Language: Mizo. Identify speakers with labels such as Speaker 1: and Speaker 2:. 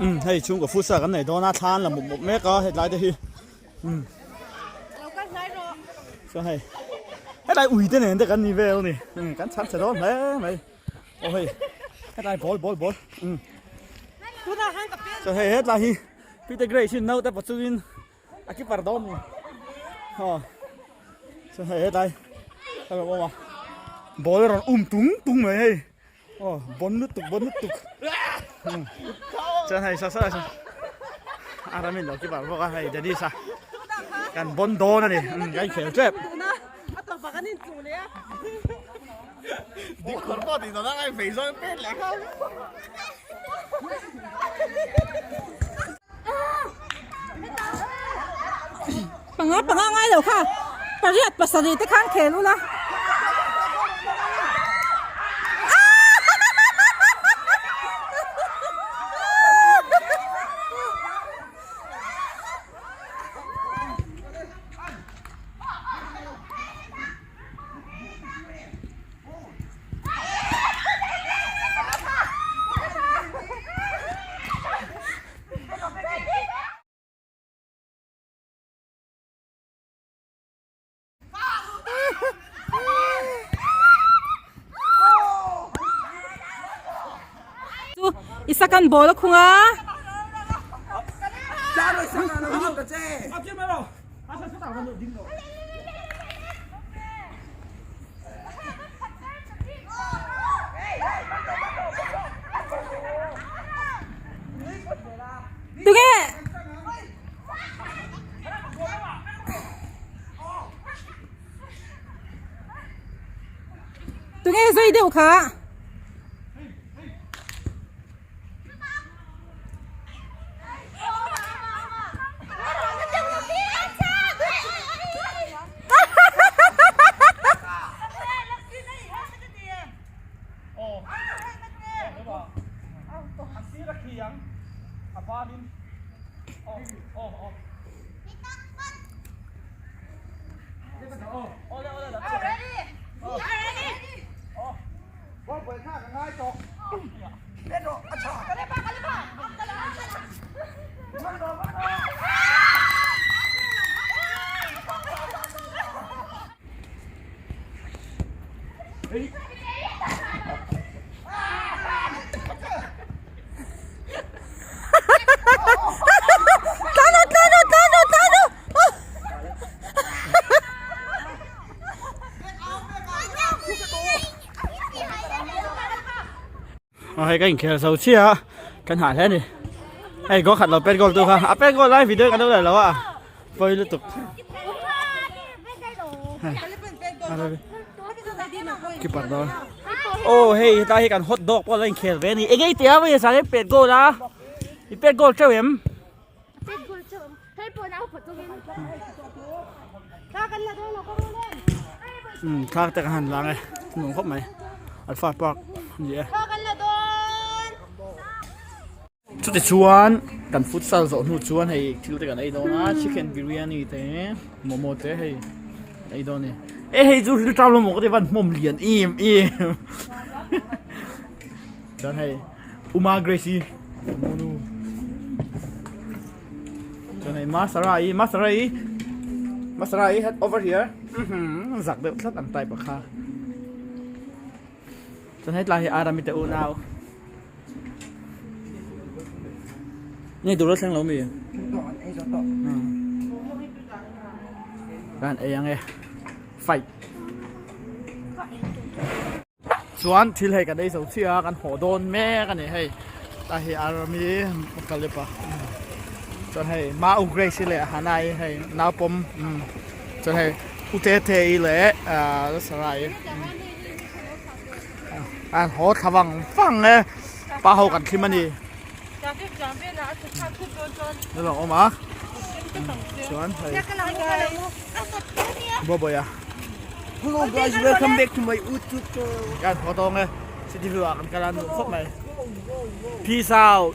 Speaker 1: Umm hei chhungkaw futsal kan nei dawn a thla an la mup mup mek a hetlai te hi umm chuan hei hetlai ui te nen te kan ni vel a ni umm kan chhan chhe dawn hle mai aw hei hetlai ball ball ball umm chuan hei hetlai hi Peter Grace hi naute pachungin a keeper dawn ni aw chuan hei hetlai a rawn awm a ball a rawn um tung tung mai hei. Aw bon lutuk bon lutuk chuan hei saw saw a ramin lo keeper bawk a hei Dennis a kan bon dawn a ni kan khel tep
Speaker 2: Panga panga ngai lo kha pariat pasarih te khan khel ula. Chu Isakan ball a khung a. Tunge Tunge zui deuh kha. Tlan rawh tlan rawh tlan rawh tlan rawh.
Speaker 1: Aw hei ka inkhel zo chiah a kan hah hle a ni hei goal khat lo pet goal tu kha a pet goal lai video kan lo leh lo a pawi lutuk keeper dawn aw hei hetlai hi kan hot dog pawh la inkhel ve a ni eng ei tia mai a sangin pet goal a i pet goal teuh em. Thla te ka han lang e nuam khawp mai alpha park a ni e chuti chuan kan futsal zawh hnu chuan hei thil te kan ei dawn a chicken biryani te momo te hei kan ei dawn a ni e hei chu thil ṭam emaw ka ti van hmawm lian em em chuan hei Uma Grace-i monu chuan hei Masara-i Masara-i Masara-i head over here zak deuh tlat ang type a kha chuan hei tlai hi Arami te unau nge tur a thleng lo mi kan ei ang e fight. Chuan thil hei kan ei zo chiah a kan haw dawn mek a ni hei ta hi army kalip a chuan hei ma u grace i leh hana i hei naupawm chuan hei u te te i leh ahh sarai an haw thla vang vang e pa ho kan thlim a ni lo awm a chuan hei bawbawia.
Speaker 3: Hello guys, welcome back to my YouTube channel.
Speaker 1: Kan haw tawng e. City view ah kan kal a nuam khawp mai. Peace out.